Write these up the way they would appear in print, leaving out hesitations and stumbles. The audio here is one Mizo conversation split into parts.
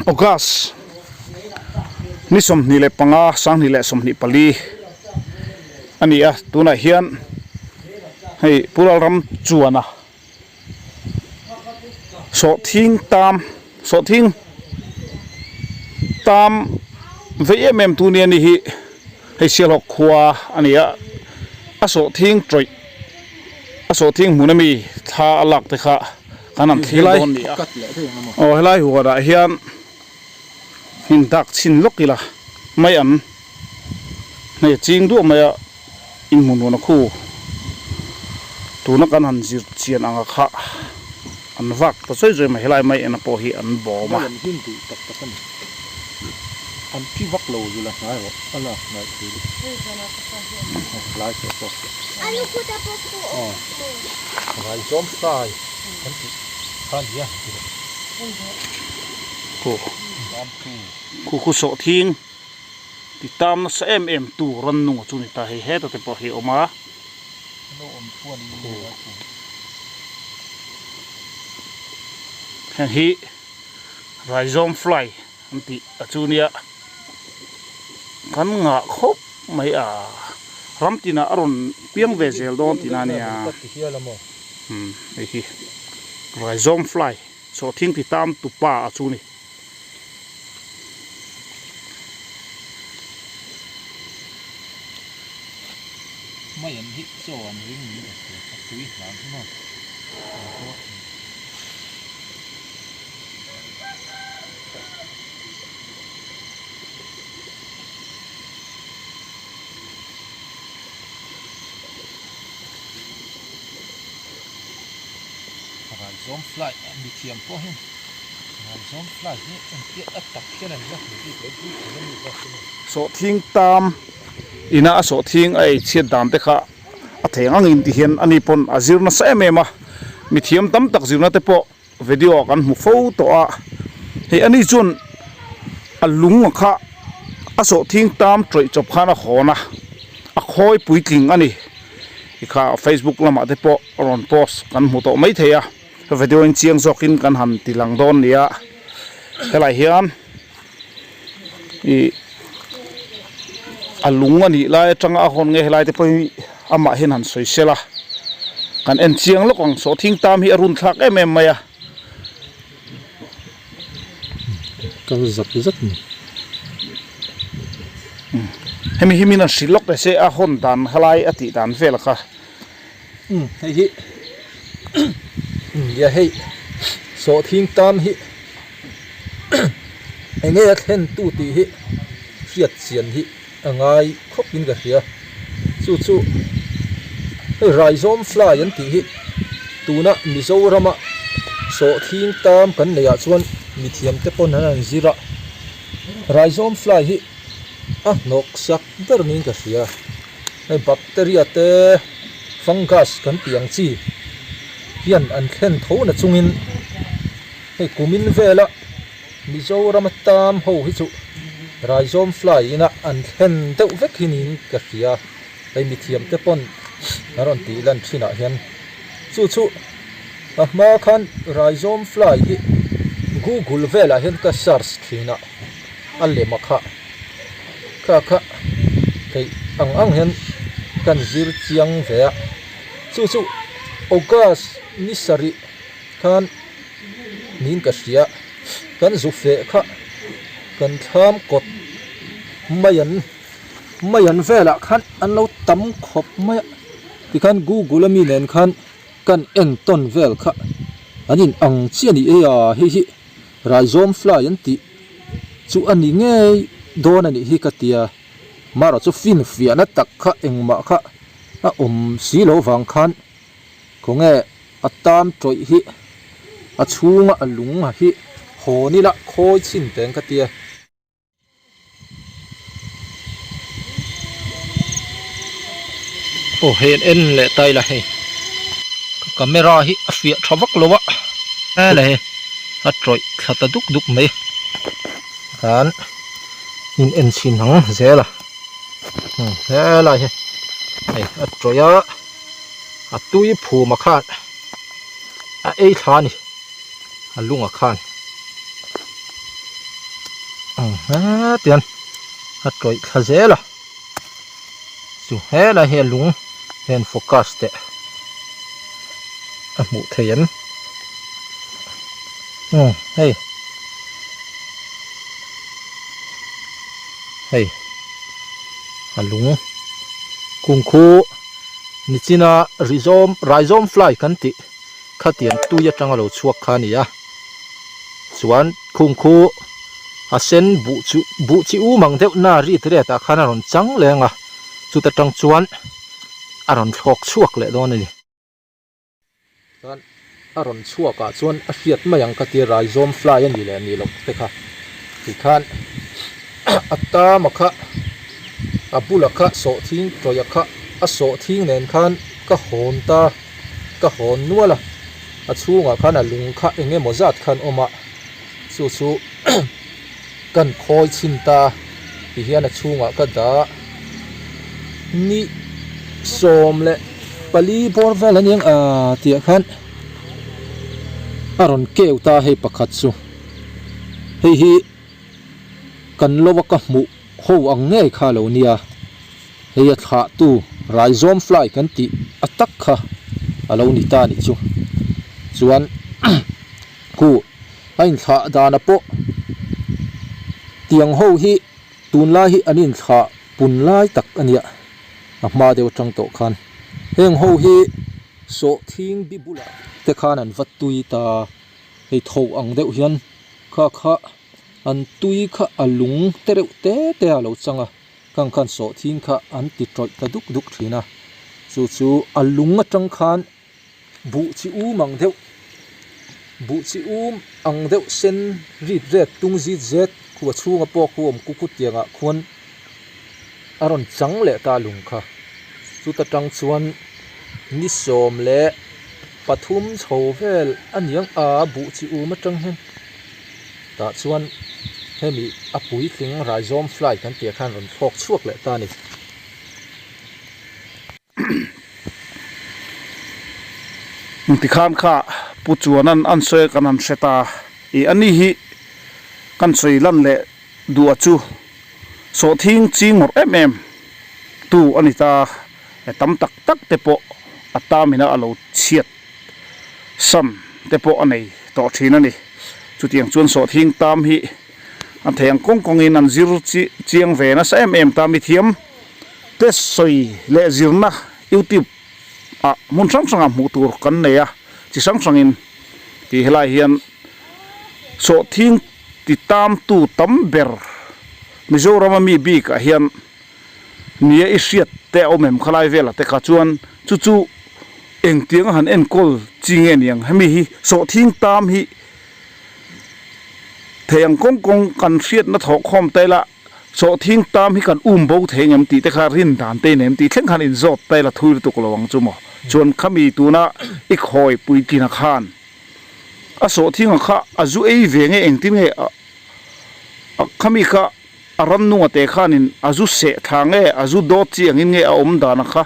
August ni 25 2024 a ni a tunah hian hei Pu Lalram chuana sawhthing tam sawhthing tam vei em em tu nia ni hi hei Sialhawk khua a ni a a sawhthing tawih a sawhthing hmun ami thla a lak te kha kan han thlir dawn ni a aw helai huanah hian hnim dak chhin lawk ila mai an hei a ching duah mai a inhmun huan a khu tuna kan han zir chian anga kha an vak ta chawi chawi mai helai mai ena pawh hi an bawm a. An thi vak lo zul a hnai rawh a lak hnaih thei lai tawh pawh aw ngaizawm fly kan tih kha a nia Khu khu khu sawhthing ti tam nasa em em tu rannung a chu ni ta hei heta te pawh hi a awm a. Heng hi Raizawm fly an tih a chu nia kan ngah khawp mai a ram tinah a rawn piang ve zel dawn tihna a nia umm hei hi Raizawm fly sawhthing ti tam tupa a chu ni. Mai an hi chaw an ring ni a tui hlan hi maw. Raizawm fly mi thiam pawh hian Raizawm fly hi engtia a tak hian an la hmu bik lo bik lo a ni zawk chu maw. Sawhthing tam ina a sawhthing a ei chhiat dan te kha a thei ang angin ti hian ani pawn a zir nasa em em a, mithiam tam tak zirna te pawh video ah kan hmu fo tawh a, hei ani chuan a lung a kha a sawhthing tam tawih chawp khan a hawn a, a khawi puitling a ni tikha facebook lamah te pawh rawn post kan hmu tawh maithei a, video in chiang zawkin kan han ti lang dawn a ni a, helaiah hian ih a lung a nih lai atanga a hawn nge helai te pawh hi amah hian han sawi sel a kan en chiang lawk ang sawhthing tam hi a run thlak em em mai a. Kal zat zat ni. Hemi hi min an hrilh lawk teh se a hawn dan helai a tih dan vel kha. Umm hei hi nia hei sawhthing tam hi. Eng nge a thlen tu tih hi hriat chian hi a ngai khawp in ka hria chu chu hei raizawm fly an tih hi tuna Mizorama sawhthing tam kan neih ah chuan mithiam te pawn an han zir a raizawm fly hi a hnawk sak ber niin ka hria hei bacteria te fungus kan tih ang chi hian an thlen tho na chungin. Hei kumin vela Mizoram a tam ho hi chu Raizawm fly ina an thlen deuh vek hi niin ka hria. Hei mithiam te pawn an rawn tih lan thinah hian chu chu a hma khan Raizawm fly hi Google velah hian ka search thin a, a lem a kha kha kha theih ang ang hian kan zir chiang ve a, chu chu August ni sarih. Khan niin ka hria, kan zu feh kha kan thlam kawt mai an mai an velah khan an lo tam khawp mai a, tikhan google ami nen khan kan en tawn vel kha an in ang chiah a ni e a, hei hi Raizawm fly an tih chu a ni ngei dawn a nih hi ka tia, marawh chu finfiahna tak kha engmah kha a awm si lo vang khan khawnge. A tan tawih hi a chhunga a lung hi hawn ila khawi chhin teng ka tia. Aw hei an en leh ta ila hei ka camera hi a fiah tha vak lo a helai hi a tawih thla ta duk duk mai khan in en chhin ang zel a helai hi hei a tawih a. A tui phum a khan a ei thla a ni a lung a khan. Hetian a tawih thla zel a chu helai hi a lung hian focus teh a hmuh theih em umm hei hei a lung kung khu nichina rizawm raizawm fly kan tih khatiang tui atanga lo chhuak kha a ni a chuan khung khu a sen buh chu buh chi um ang deuh na rit ret ah khan a rawn chang leng a chuta tang chuan a rawn thlawk chhuak leh dawn a ni. Chuan a rawn chhuak ah chuan a hriat mai ang ka tia raizawm fly a nih leh nih loh te kha tikhan a tama kha a bula kha sawhthing tawih a kha a sawhthing nen khan ka hawn ta ka hawn nual a a chhungah khan a lung kha eng emaw zat khan awm a chu chu kan khawi chhin ta ti hian a chhungah ka dah ni 14 bawr vel a niang ah tih ah khan a rawn keu ta hei pakhat chu hei hi kan lo a ka hmuh ho ang ngei kha a lo nia hei a thlah tu raizawm fly kan tih a tak kha a lo ni ta a nih chu chuan Khu a inthlah dana pawh tiang ho hi tunlai hi an inthlah pun lai tak a nia, a hma deuh atang tawh khan heng ho hi sawhthing bi bulah te khan an va tui ta, hei tho ang deuh hian kha kha an tui kha a lung te reuh te te a lo chang a, khang khan sawhthing kha an ti tawih ta duk duk thin a, chu chu a lung atang khan. Buh chi um ang deuh buh chi um ang deuh sen rit ret tung zit zet khua chhunga pawh khu awm ku kut tiangah khuan a rawn chang leh ta lung kha chuta tang chuan ni 13 chho vel a niang a buh chi um atang hian tah chuan hemi a puitling raizawm fly kan tih ah khan rawn thlawk chhuak leh ta a ni. Tikhan kha Pu Chuanan an sawi a kan han hre ta ih ani hi kan sawi lan leh duh a chu sawhthing ching ngawrh em em tu a ni ta tam tak tak te pawh a tamina a lo chhiat sam te pawh a nei tawh thin a ni chutiang chuan sawhthing tam hi an thei ang kawng kawngin an zir chiang ve nasa em em ta mithiam te sawi leh zirna youtube ah hmun hrang hrangah hmuh tur kan nei a chi hrang hrangin tih helai hian sawhthing ti tam tu tam ber Mizoram a mi bik ah hian nia i hriat te a awm em khalai velah te kha chuan chu chu engtiang a han enkawl chi nge niang hemi hi sawhthing tam hi Thei ang kawng kawng kan hriatna thawh khawm ta ila, sawhthing tam hi kan um bo thei ngem tih te kha rin dan te in em tih thleng khan inzawt ta ila thui lutuk lo ang chu maw. Chuan khami tuna i khawi puitlina khan a sawhthing ang kha a zu ei ve nge engtin nge a khami kha a rannunga te khanin a zu seh thla nge a zu dawt chi angin nge a awm dan ang kha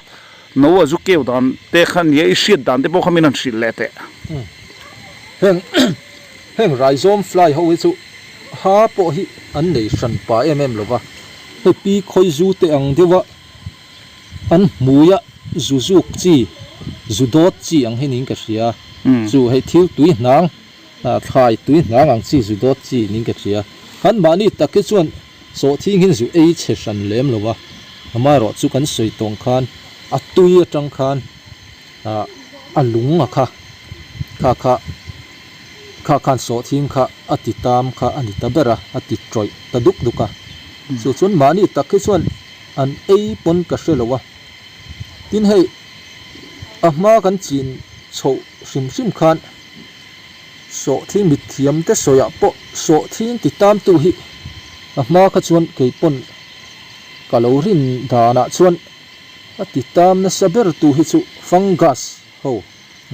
no a zu keu dan te kha nia i hriat dan te pawh kha min han hrilh leh teh. Heng heng raizawm fly ho hi chu ha pawh hi an nei hran pa em em lova, hei pi khawi zu te ang deuha an hmuia zu zuk chi zu dawt chi ang hi niin ka hria, chu hei thil tui hnang Thlai tui hnang ang chi zu dawt chi ning ka hria. Kan mahni tak hi chuan sawhthing hin zu ei chhe hran lem lo a, amaherawh chu kan sawi tawng khan a tui atang khan a lung a kha kha kha kha khan sawhthing kha a ti tam kha a ni ta ber a, a ti tawih ta duk duk a. Chu chuan mahni tak hi chuan an ei pawn ka hre lo a. Tin hei a hma kan chin chhoh hrim hrim khan Sawhthing mithiam te sawiah pawh sawhthing ti tamtu hi a hma kha chuan kei pawn ka lo rin danah chuan a ti tam nasa ber tu hi chu fungus ho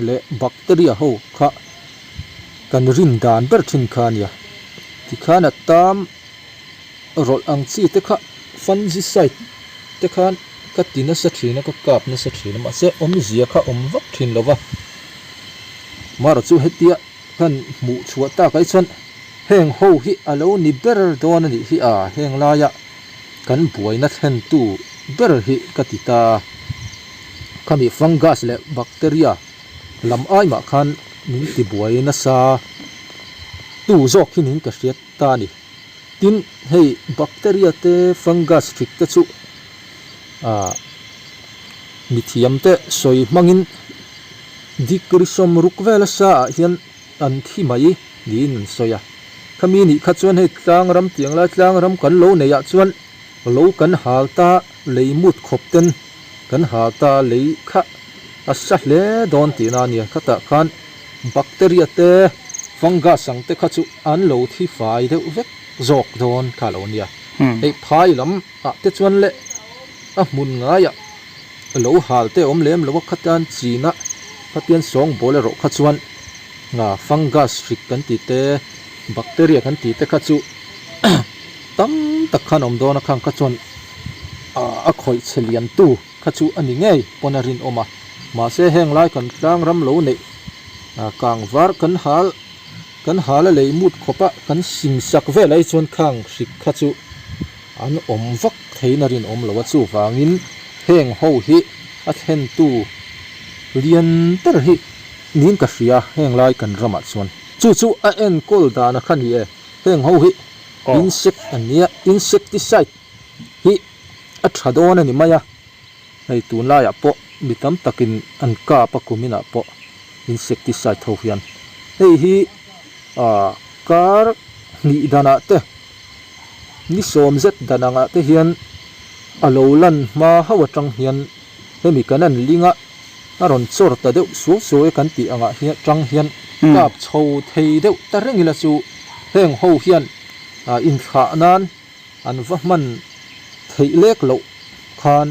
leh bacteria ho kha kan rin dan ber thin kha a nia. Tikhan a tam rawlh ang chi te kha fungicide te khan ka ti nasa thin a ka kap nasa thin a mahse awmzia kha awm vak thin lo va. Mara chu hetia kan hmuh chhuah tak ai chuan. Heng ho hi a lo ni ber dawn a nih hi a, heng laia kan buaina thlentu ber hi ka ti ta. Khami fungus leh bacteria lam ai mah khan min ti buai nasa tu zawk hi niin ka hria ta a ni. Tin, hei bacteria te fungus hrik te chu ah mithiam te sawi hmangin degree sawmruk vel a sa ah hian an thi mai niin an sawi a. Khami nih kha chuan hei tlang ram tiang lai tlang ram kan lo neih ah chuan lo kan hal ta lei mut khawp ten kan hal ta lei kha a sa hle dawn tihna a nia. Khatah khan bacteria te fungus ang te kha chu an lo thi fai deuh vek zawk dawn kha a lo nia. Hei phai lam ah te chuan leh a hmun ngaiah lo hal te awm lem lo a khatan china khatian sawngbawl erawh kha chuan fungus hrik kan tih te bacteria kan tih te kha chu tam tak khan awm dawn a khang kha chuan a khawih chhe lian tu kha chu a ni ngei pawn a rinawm a mahse heng lai kan tlang ram lo neih kang var kan hal kan hal a lei mut khawp a kan sing sak vel ai chuan khang hrik kha chu An awm vak theiin a rinawm lo a, chuvangin heng ho hi a thlentu lian ber hi niin ka hria heng lai kan ramah chuan. Chu chu a enkawl dan a kha ni e, heng ho hi insect an nia, insecticide hi a tha dawn a ni mai a, hei tunlaiah pawh mi tam takin an kap a kuminah pawh insecticide ho hian hei hi kar hnih danah te Ni sawm zet dan angah te hian a lo lan hma hauh atang hian hemi kan an ling a, a rawn chawr ta deuh suau suau e kan tih angah hian tang hian kap chho thei deuh ta reng ila chu heng ho hian inthlah nan an va hman theih lek loh khan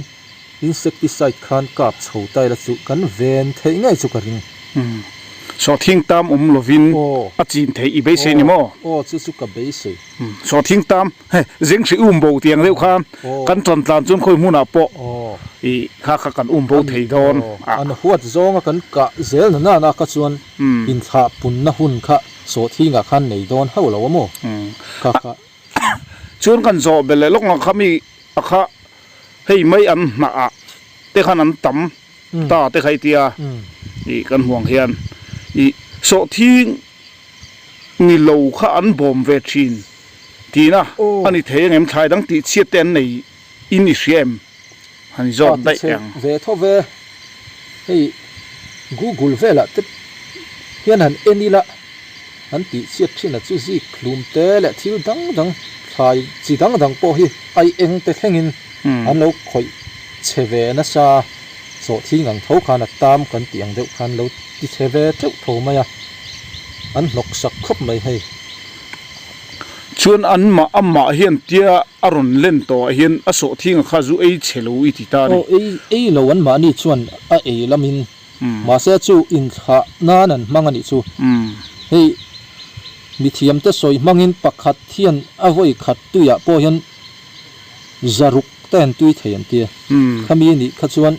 Insecticide khan kap chho ta ila chu kan ven theih ngei chu ka ring. Umm. Sawhthing tam awm lovin a chin theih i beisei ni maw? Aw, chu chu ka beisei. Umm. Sawhthing tam, hei, zeng hri um bo tiang deuh khan kan tan tlan chuan khawi hmunah pawh i kha kha kan um bo thei dawn a. An huat zawnga kan kah zel na nana kha chuan inthlah punna hun kha sawhthingah khan nei dawn hauh lo a maw? Kha kha. Chuan kan zawh belh leh lawk ang kha mi a kha hei mai an hnah ah te khan an tam ta te kha i tia ih kan hmuh ang hian ih sawhthing ni lo kha an bawm ve thin tihna a ni thei ang em thlai dang tih chhiat te an nei in i hria em han i zawt daih ang. Ve tho ve hei google velah te hian han en ila. An tih chhiat thin a chu zik hlum te leh thil dang dang thlai chi dang dang pawh hi ai eng te thlengin an lo khawih chhe ve nasa sawhthing ang tho khan a tam kan tih ang deuh khan lo ti chhe ve teuh tho mai a, an hnawk sak khawp mai hei. Chuan an mah amah hian tia a rawn len tawh ah hian a sawhthing a kha zu ei chhe lo i ti ta a ni. Aw ei ei lo an mahni chuan a ei lamin Mahse chu inthlah nan an hmang a nih chu. Hei mithiamte sawi hmangin pakhat hian a vawi khat tuiah pawh hian zaruk te an tui thei an tia. Khami nih kha chuan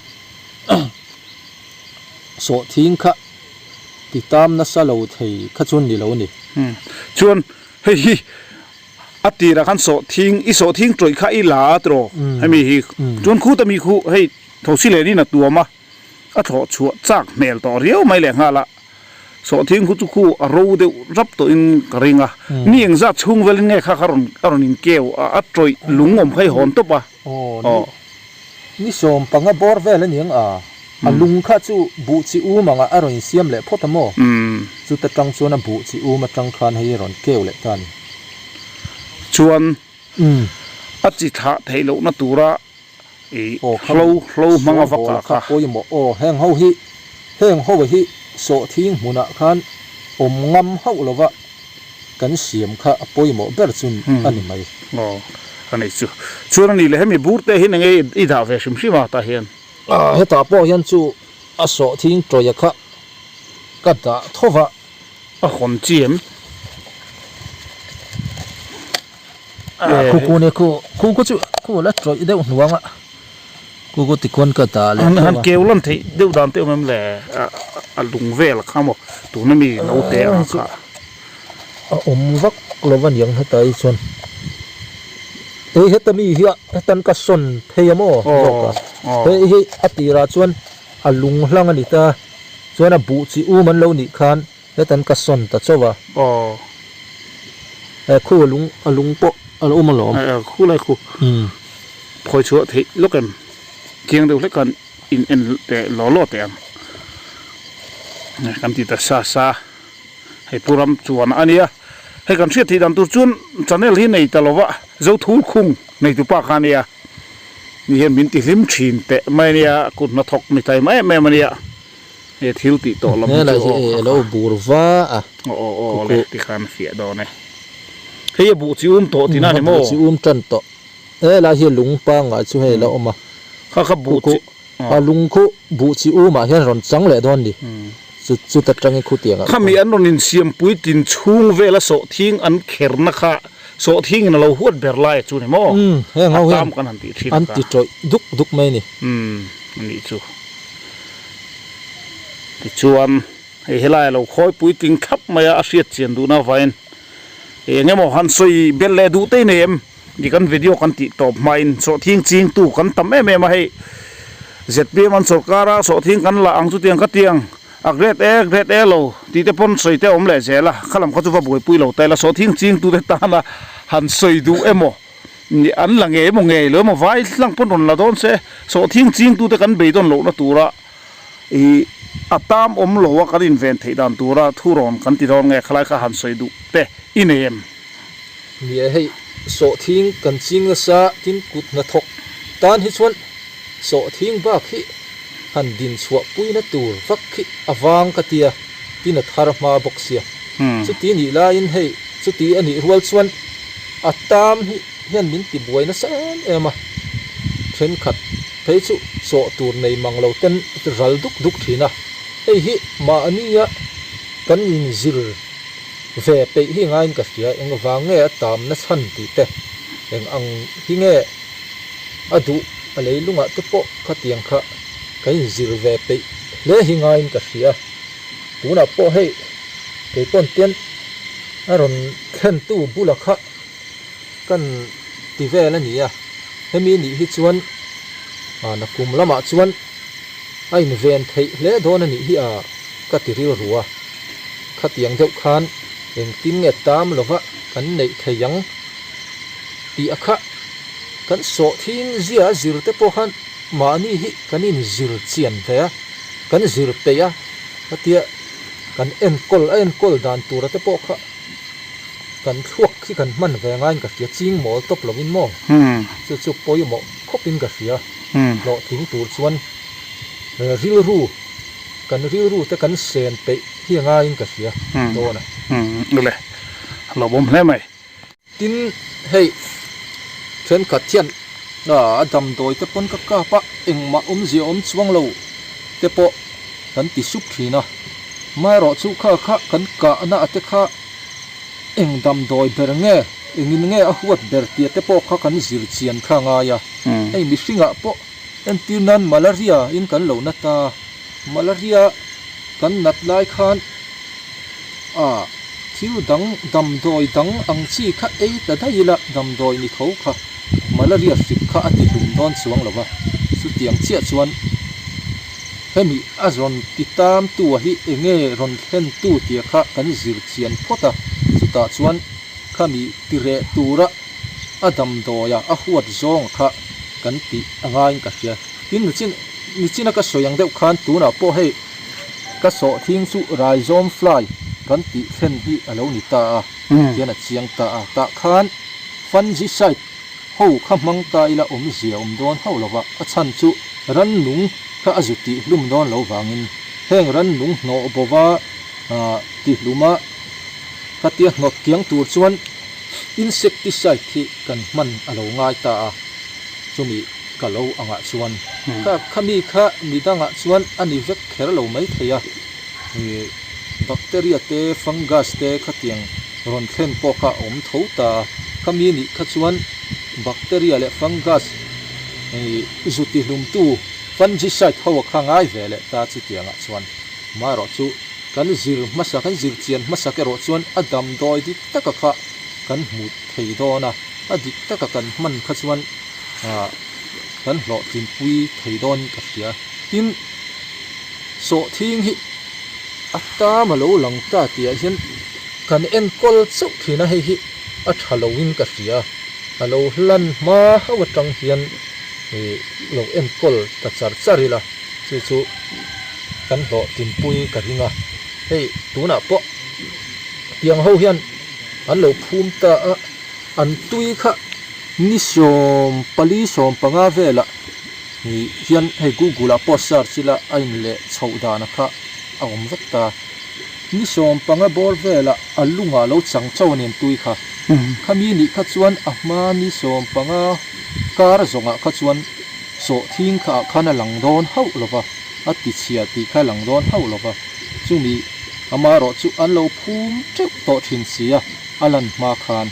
sawhthing kha ti tam nasa lo thei kha chuan ni lo a ni. Chuan hei hi a tirah khan sawhthing i sawhthing tawih kha i la a tiraw hemi hi chuan khuta mi khu hei thosi lenin a tuam a. A thlawh chhuah chak hmel tawh riau mai leh nghal a, sawhthing khu chu khu a ro deuh rap tawhin ka ring a, ni engzat chhung velin nge kha kha rawn a rawn inkeu a, a tawih lung awm kha i hawn tawp a. Aw, ni sawm panga bawr vel a niang a, a lung kha chu buh chi um angah a rawn insiam leh phawt a maw? Chuta tang chuan a buh chi um atang khan hei a rawn keu leh ta a ni. Chuan a chi thlah theih lohna tura I hlo hlo hmang a vak ah kha. Pawimawh aw heng ho hi heng ho hi sawhthing hmunah khan awm ngam hauh lova kan siam kha a pawimawh ber chu a ni mai. Aw a nei chu. Chuan a ni le hemi bur te hian enge i dah ve hrim hrim a tah hian. Hetah pawh hian chu a sawhthing tawia kha ka dah tho va. A hawn chi em? Khu khu ni khu khu khu chu khu la tawih deuh hnuang a khu khu tikhuan ka dah leh han han keu lan theih deuh dan te awm em le a lung vel kha maw tuna mi naute ang kha. A awm vak lo a niang hetah hi chuan hei heta mi hi hetan ka sawn phei a maw zawk a hei hi a tirah chuan a lung hlang a ni ta chuan a buh chi um an lo nih khan hetan ka sawn ta chauh a he khu a lung a lung pawh a lo awm alawm khu lai khu phawi chhuah theih lawk em chiang deuh hlek khan in en teh law law teh ang kan ti ta sa sa. Hei pu ram chuan a nia. Hei kan hriat theih dan tur chuan channel hi nei ta lova Zothur khung neitu pa kha a nia. Ni hian min ti hlim thin teh mai a nia, kut hnathawk mi taima em em a nia. He thil tih tawh lam hi chu aw a lo bur va a. Aw aw aw le tikhan a fiah dawn e. Hei a buh chi um tawh tihna a ni maw? A buh chi um tan tawh. Helai hi lung pangngai chu hei a lo awm a. Kha kha buh chi. A lung khu buh chi umah hian rawn chang leh dawn ni. Chu chuta tangin khutiangah khan. Khami an rawn insiam puitlin chhung vela sawhthing an kherna kha sawhthingin a lo huat ber lai a chu ni maw? Umm heng ho A hian tam kan han tih thin an kha. ti tawih duk duk mai ni. Umm a nih chu. Tichuan hei helai a lo khawi puitling thlap mai a, a hriat chian duhna avangin eng emaw han sawi belh leh duh te i nei em? Ni kan video kan tih tawp hmain sawhthing chingtu kan tam em em a hei zpm an sawrkar a sawhthing kan la ang chutiang ka tiang a grade A grade A lo tih te pawn sawi te a awm leh zel a khalam kha chu va buaipui lo ta ila sawhthing chingtu te tana han sawi duh emaw ni an la ngei emaw ngei lo emaw vai hlang pawn rawn la dawn se sawhthing chingtu te kan beidawn lohna tura ih a tam awm lo a kan inven theih dan tura thu rawn kan ti dawn nge khalai kha han sawi duh te i nei em? Nia hei sawhthing kan ching nasa tin kut hnathawk tan hi chuan sawhthing bak hi han din chhuah puina tur vak hi a vang ka tia tin a thar hma bawk sia. Chuti nih laiin hei chuti a nih rual chuan a tam hi hian min ti buai nasa em em a, thenkhat phei chu chawh tur nei mang lo ten ral duk duk thin a, hei hi mahnia kan inzir ve peih hi ngaiin ka hria, engvang nge a tam na chhan tih te, eng ang hi nge a duh a leilungah te pawh khatiang kha kan inzir ve peih hle hi ngaiin ka hria, tunah pawh hei keipawn tian a rawn thlentu bula kha. Kan ti vel a ni a, hemi nih hi chuan nakum lamah chuan a inven theih hle dawn a nih hi a ka ti rilru a, khatiang deuh khan engtin nge tam lova kan neih thei ang tih a kha kan sawhthing zia a zir te pawh khan mahni hi kan inzir chian ve a, kan zir peih a, khatia kan enkawl a enkawl dan tura te pawh kha. Kan thluak hi kan hman ve ngaiin ka hria, ching mawl tawp lovin maw? Chu chu pawimawh khawpin ka hria. Hlawhtling tur chuan rilru, kan rilru te kan sen peih hi a ngaiin ka hria dawn a. Ule, a lo bawm hle mai. Tin, hei thenkhat hian a damdawi te pawn ka kap a, engmah awmzia awm chuang lo te pawh kan ti sup thin a. Maherawh chu kha kha kan kahna te kha eng damdawi ber nge, engin nge a huat ber tia te pawh kha kan zir chian kha a ngai a. Hei mihringah pawh entir nan malaria in kan lo nat a, malaria kan nat lai khan a thil dang damdawi dang ang chi kha ei ta daih ila damdawi ni tho kha malaria hrik kha a ti hlum dawn chuang lo va, chutiang chiah chuan Hemi a rawn ti tam tu a hi enge rawn thlen tu tia kha kan zir chian phawt a, chutah chuan khami ti reh tura a damdawi a a huat zawng kha kan tih a ngaiin ka hria. Tin, nichin nichina ka sawi ang deuh khan tunah pawh hei ka sawhthing chu raizawm fly kan tih thlen hi a lo ni ta a, tihian a chiang ta a, tah khan fungicide Ho kha hmang ta ila awmzia awm dawn hauh lova, a chhan chu rannung kha a zu tihhlum dawn lo vangin heng rannung hnawh bova tihluma khatia hnawt kiang tur chuan insecticide hi kan hman a lo ngai ta a, chumi ka lo angah chuan kha khami kha midangah chuan a ni vek kher lo maithei a. Bacteria te, fungus te khatiang rawn thlen pawh kha a awm tho ta a, khami nih kha chuan bacteria leh fungus zu tihlumtu fungicide ho a kha ngai ve leh ta chutiangah chuan marawh chu. Kan zir hmasa, kan zir chian hmasak erawh chuan a damdawi dik taka kha kan hmu thei dawn a, a dik taka kan hman kha chuan kan hlawhtlinpui thei dawn ka hria. Tin, sawhthing hi a tam a lo lang ta tihah hian kan enkawl chauh thin a, hei hi a tha loin ka hria. A lo hlan hma hauh atang hian lo enkawl ta char char ila, chu chu kan hlawhtlinpui ka ring a. Hei tunah pawh tiang ho hian an lo phum ta a, an tui kha ni 14 15 velah ih hian hei google ah pawh search ila a in leh chhoh dana kha a awm vek ta. Ni 15 bawr velah a lungah lo chang chauh a ni an tui kha. Khami nih kha chuan a hma ni 15 kar zawngah kha chuan sawhthing kha ah khan a lang dawn hauh lo va, a ti chhia tih kha a lang dawn hauh lo va. Chumi amaherawh chu an lo phum teuh tawh thin si a, a lan hma khan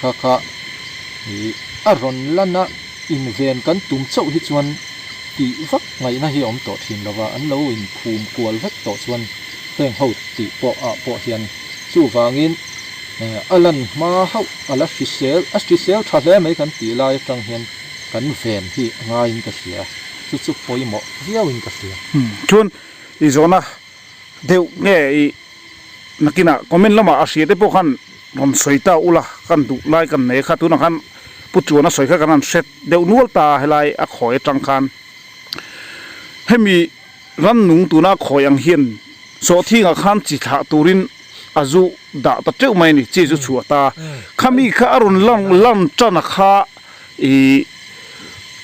kha kha ih a rawn lan a inven kan tum chauh hi chuan tih vak ngaihna hi a awm tawh thin lo va, an lo inphum kual vek tawh chuan heng ho tih pawh ah pawh hian chuvangin a lan hma hauh a la hrisel a hrisel tha hle mai kan tih lai atang hian kan ven hi a ngaiin ka hria, chu chu pawimawh viauin ka hria. Chuan i zawhna deuh nge i nakinah comment lamah a hria te pawh khan rawn sawi ta ula kan duh lai kan nei kha tunah khan Pu Chuan a sawi kha kan han hre deuh nual ta a helai a khawi atang khan hemi rannung tuna a khawi ang hian sawhthingah khan chi thlah turin a zu dah ta teuh mai a ni chi chu chhuah ta khami kha a rawn lang lan tan a kha ih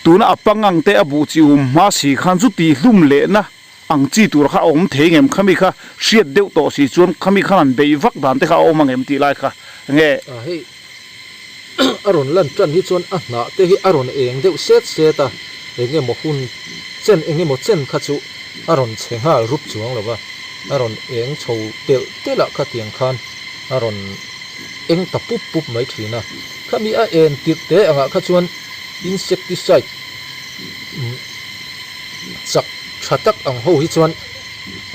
tuna a pangang te a buh chi um hma si khan chu tih hlum lehna Ang chi tur kha a awm thei ngem khami kha hriat deuh tawh si chuan khami khan an beih vak dan te kha a awm ang em tih lai kha nge. A hei a rawn lan tan hi chuan a hnah te hi a rawn eng deuh set set a, eng emaw hun chen eng emaw chen kha chu a rawn chhe nghal rup chuang lo va, a rawn eng chho telh telh ah khatiang khan a rawn eng ta pup pup mai thin a, khami a en tirh te angah kha chuan insecticide chak tha tak ang ho hi chuan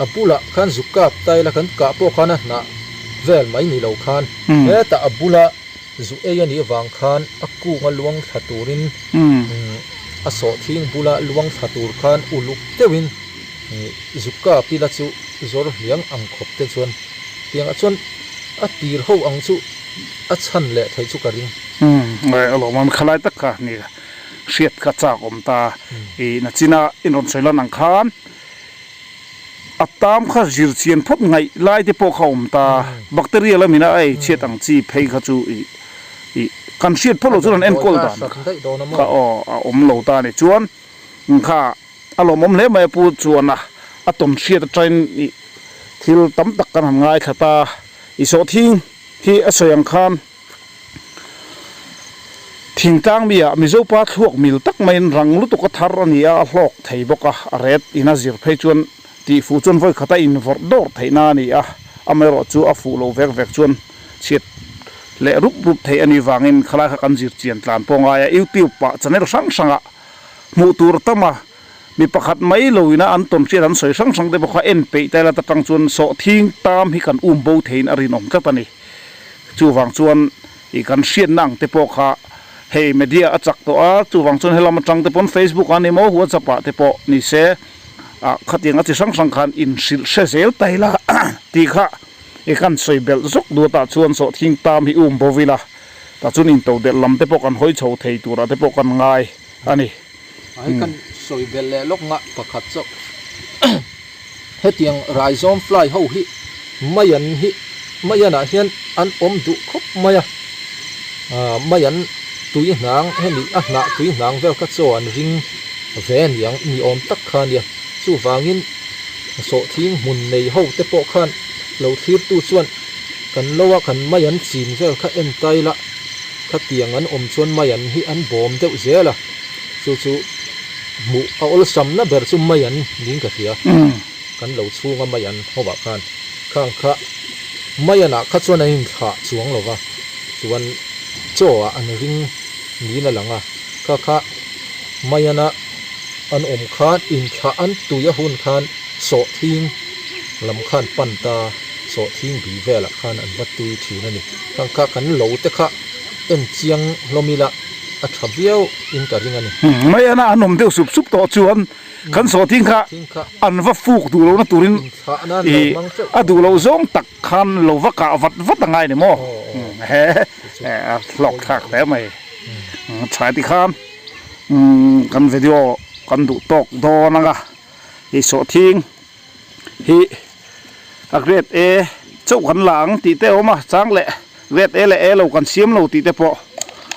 a bulah khan zu kap ta ila kan kah pawh khan a hnah vel mai ni lo khan hetah a bula zu ei a nih avang khan a kunga luang thla turin a sawhthing bula luang thla tur khan uluk deuhin zu kap ila chu zawr hliang ang khawp te chuan tiangah chuan a tir ho ang chu a chhan leh theih chu ka ring. Alawm khalai tak kha ni. Hriat kha chak awm ta. I nachina in rawn sawi lan ang khan a tam kha zir chian phawt ngaih lai te pawh kha awm ta. Bacteria lam ina a ei chhiat ang chi phei kha chu i i kan hriat phawt loh chuan an enkawl dan kha aw a awm lo ta a ni. Chuan kha a lawmawm hle mai a pu chuan a a tawn hriat atangin i thil tam tak kan han ngaithla ta. I sawhthing hi a sawi ang khan. Thingtlang mi ah Mizo pa thluak mil tak maiin rang lutuk a thar a ni a, a hlawk thei bawk a, a ret in a zir phei chuan tih fuh chuan vawi khat a invawrh dawr theihna a ni a, amaherawh chu a fuh lo vek vek chuan chhiat leh rup rup theih a nih vangin khalai kha kan zir chian tlan pawh ngai a, YouTube ah channel hrang hrang ah hmuh tur a tam a, mi pakhat mai lo ina an tawn hriat an sawi hrang hrang te bawk a, en peih ta ila ta tang chuan sawhthing tam hi kan um bo theiin a rinawm tlat a ni. Chuvang chuan ih kan hriatna ang te pawh kha hei media a chak tawh a, chuvang chuan helam atang te pawn Facebook ah ni maw WhatsApp ah te pawh ni se ah khatiang a chi hrang hrang khan inhrilh hre zel ta ila tih kha ih kan sawi belh zawk duat ah chuan sawhthing tam hi um bo ila tah chuan intodelh lam te pawh kan hawi chho thei tur ah te pawh kan ngai a ni. Hei kan sawi belh leh lawk ngah pakhat chauh. Hetiang raizawm fly ho hi maian hi maianah hian an awm duh khawp mai a, aah maian tui hnang hemi a hnah tui hnang vel kha chaw an ring ve aniang ni awm tak kha ania chuvangin sawhthing hmun nei ho te pawh khan lo thlirtu chuan kan lo a kan maian chin vel kha en ta ila khatiang an awm chuan maian hi an bawm deuh zel a chu chu. Hmuh a awlsamna ber chu mai an niin ka hria. Kan lo chhunga mai an hovah khan khang kha mai anah kha chuan an inthlah chuang lo va, chuan chaw ah an ring niin a lang a, kha kha mai ana an awm khan inthlah an tui a hun khan sawhthing. Lam khan pan ta sawhthing bui velah khan an va tui thin a ni. Khang kha kan lo te kha en chiang hlawm ila a tha viau in ka ring a ni. Mai ana an awm deuh sup sup tawh chuan kan sawhthing kha an va fuk duh lohna turin ih a duh loh zawng tak khan lo va kah vat vat a ngai ni maw? He a hlawk thlak hle mai. Tha ti khan kan video kan duh tawk dawn anga ih sawhthing. hi a grade A chauh kan la ang tih te a awm a chang leh grade A leh A lo kan siam lo tih te pawh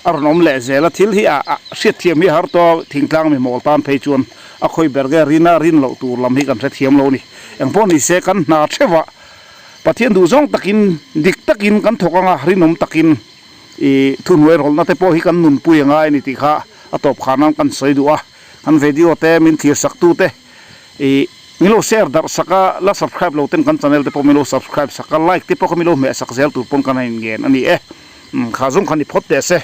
a rawn awm leh zel a thil hi ah ah hriatthiam hi a har tawh a thingtlang mi mawl tan phei chuan a khawi ber nge rina rin loh tur lam hi kan hrethiam lo a ni engpawh ni se kan hna theuh ah Pathian duh zawng takin dik takin kan thawk ang a rinawm takin ih thuhnuai rawlhna te pawh hi kan nunpui a ngai a ni tih kha a tawp khan an kan sawi duh a kan video te min thlir sak tu te. Ih min lo share darh sak a, la subscribe lo ten kan channel te pawh min lo subscribe sak a, like te pawh kha min lo hmeh sak zel tur pawn kan han inngen a ni e. Kha zawng kha ni phawt teh se.